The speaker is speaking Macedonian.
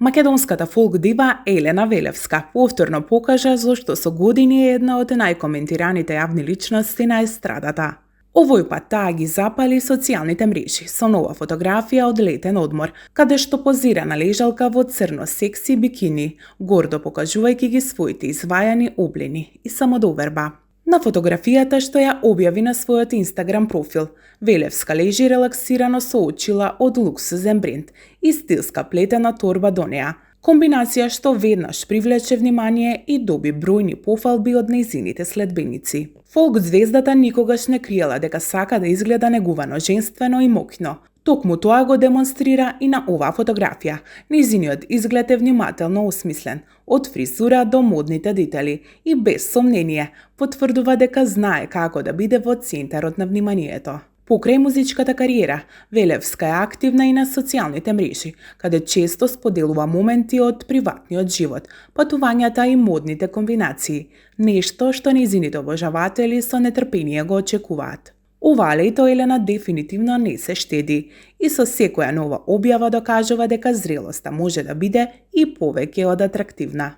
Македонската фолк дива Елена Велевска повторно покажа зошто со години е една од најкоментираните јавни личности на естрадата. Овој пат таа ги запали социјалните мрежи со нова фотографија од летен одмор, каде што позира на лежалка во црно секси бикини, гордо покажувајќи ги своите извајани облени и самодоверба. На фотографијата што ја објави на својот Инстаграм профил, Велевска лежи релаксирано со очила од луксузен бренд и стилска плетена торба до неа, комбинација што веднаш привлече внимание и доби бројни пофалби од нејзините следбеници. Фолк звездата никогаш не криела дека сака да изгледа негувано, женствено и моќно. Токму тоа го демонстрира и на оваа фотографија. Нејзиниот изглед е внимателно осмислен, од фризура до модните детали и без сомнение потврдува дека знае како да биде во центарот на вниманието. Покрај музичката кариера, Велевска е активна и на социјалните мрежи, каде често споделува моменти од приватниот живот, патувањата и модните комбинации, нешто што нејзините обожаватели со нетрпение го очекуваат. Оваа лето Елена дефинитивно не се штеди и со секоја нова објава докажува дека зрелоста може да биде и повеќе од атрактивна.